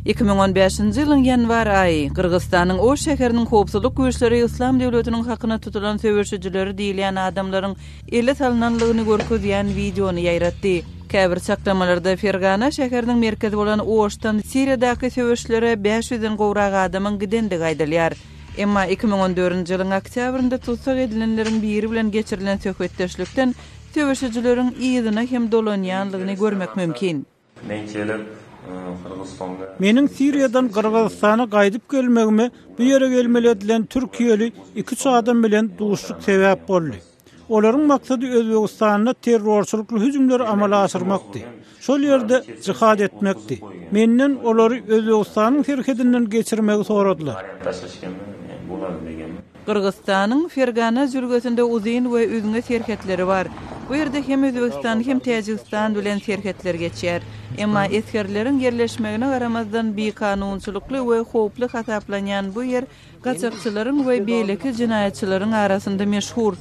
2015-nji ýylyň ýanwar aýy, Gyrgyzystanyň Oş şäheriniň howpsuzlyk güýçleri Yslam döwletiniň hakyna tutulan söweşijileri diýilýän adamlaryň ele salnanlygyny görkezýän wideony ýaýratdy. Käbir çaklamalarda Fergana şäheriniň merkezi bolan Oşdan Siriýadaky söweşlere 500 ýüzden gowrak adamyň gidendigi aýdylýar. Emma 2014-nji ýylyň oktýabrynda tussag edilenleriň biri bilen geçirilen söhbetdeşlikden söweşijileriň yzyna hem dolanýanlygyny görmek mümkin. Men kelip Gyrgyzystanda. Meniň Siriýadan Gyrgyzystana gaýdyp gelmegime bu ýere gelmeli edilen türkiýeli iki-üç adam bilen duşuşyk sebäp boldy. Olaryň maksady Özbegistanda terrorçylykly hüjümleri amala aşyrmakdy. Şol ýerde jihad etmekdi. Menden olary Özbegistanyň serhedinden geçirmegi soradylar. Gyrgyzystanyň Fergana jülgesinde uzyn we üzňe serhetleri bar. Bu ýerde hem Özbegistan, hem Täjigistan bilen serhetler geçýär. Emma esgerleriň ýerleşmegine garamazdan bikanunçylykly we howply hasaplanýan bu ýer gaçakçylaryň we beýleki jenaýatçylaryň arasynda meşhur.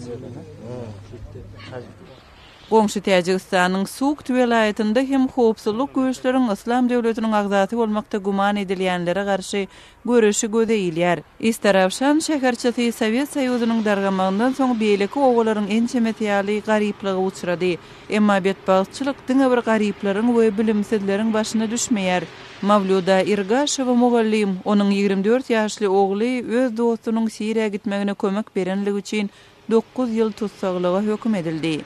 Goňşy Täjigistanyň Sugt welaýatynda hem howpsuzlyk güýçleriň Yslam döwletiniň agzasy bolmakda güman edilýänlere garşy göreşi göze ilýär. Istarawşan şäherçesi Sowet Soýuzynyň dargamagyndan soň beýleki obalaryň ençemesi ýaly garyplyga uçrady. Emma betbagtçylyk diňe bir garyplaryň we bilimsizleriň başyna düşmeýär. Mawluda Irgaşewa mugallym, onuň 24 ýaşly ogly öz dostunyň Siriýa gitmegine kömek berenligi üçin 9 ýyl tussaglyga höküm edildi.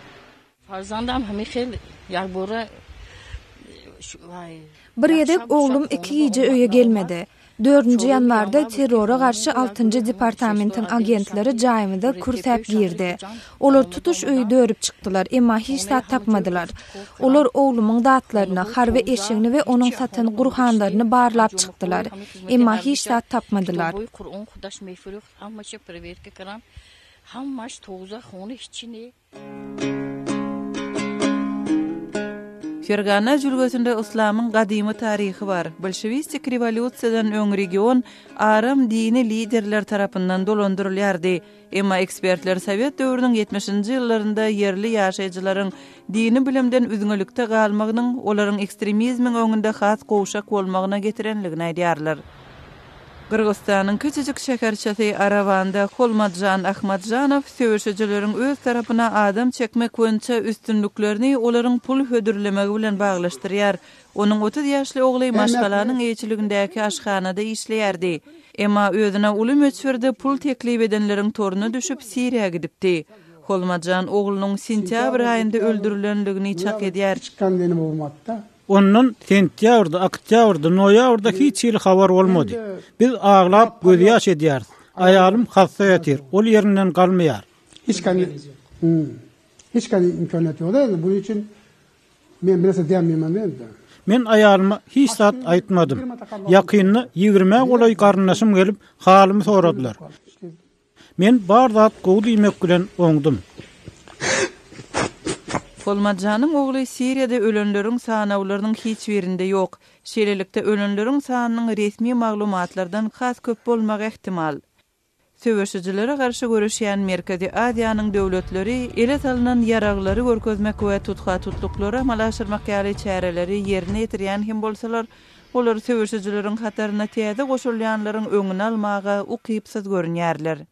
Bir gezek oglum iki gije öýe gelmedi. Dördünji ýanwarda terrora garşy altynjy departamentiň agentleri jaýymyza kürsäp girdi. Olar tutuş öýi dörüp çykdylar, emma hiç zat tapmadylar. Olar oglumyň zatlaryny, harby eşigini we onuň satan Gurhanlaryny barlap çykdylar. Emma hiç zat tapmadylar. Fergana jülgesinde yslamyň gadymy taryhy bar. Bolşewistik rewolýusiýadan öň region aram dini liderler tarapyndan dolandyrylýardy. Emma ekspertler sowet döwrüniň ýetmişinji ýyllarynda ýerli ýaşaýjylaryň dini bilimden üzňelikde galmagynyň olaryň ekstremizmiň öňünde has gowşak bolmagyna getirenligini aýdýarlar. Gyrgyzystanyň kiçijik şäherçesi Arawanda Holmatjan Ahmadjanow söweşijileriň öz tarapyna adam çekmek boýunça üstünliklerini olaryň pul hödürlemegi bilen baglaşdyrýar. Onuň 30 ýaşly ogly maşgalanyň eýeçiligindäki aşhanada işleýärdi. Emma özüne uly möçberde pul teklip edenleriň toruna düşüp, Siriýa gidipdi. Holmatjan oglunyň sentýabr aýynda öldürilenligini çak edýär. Ondan sentýabrda, oktýabrda, noýabrda hiç hili habar bolmady. Biz aglap, gözýaş edýäris. Aýalym hassa ýatyr, ol ýerinden galmaýar. Hiç kany hiç kany imkaniyat ýok da bunuň üçin men bir narsa diýemýän indi. Men aýalyma hiç zat aýtmadym. Ýakynda ýigrimä golaý garyndaşym gelip, halymy soradylar. Men bar zat gowy diýmek bilen oňdum. Holmajanyň ogly Siriýada ölenleriň sanawlarynyň hiç birinde ýok. Şeýlelikde, ölenleriň sanynyň resmi maglumatlardan has köp bolmagy ähtimal. Söweşijilere garşy göreşýän Merkezi Aziýanyň döwletleri ele salnan ýaraglary görkezmek we tutha-tutluklary amala aşyrmak ýaly çäreleri ýerine ýetirýän hem bolsalar, Olar söweşijileriň hataryna täze goşulýanlaryň öňüni almaga ukypsyz görünýärler.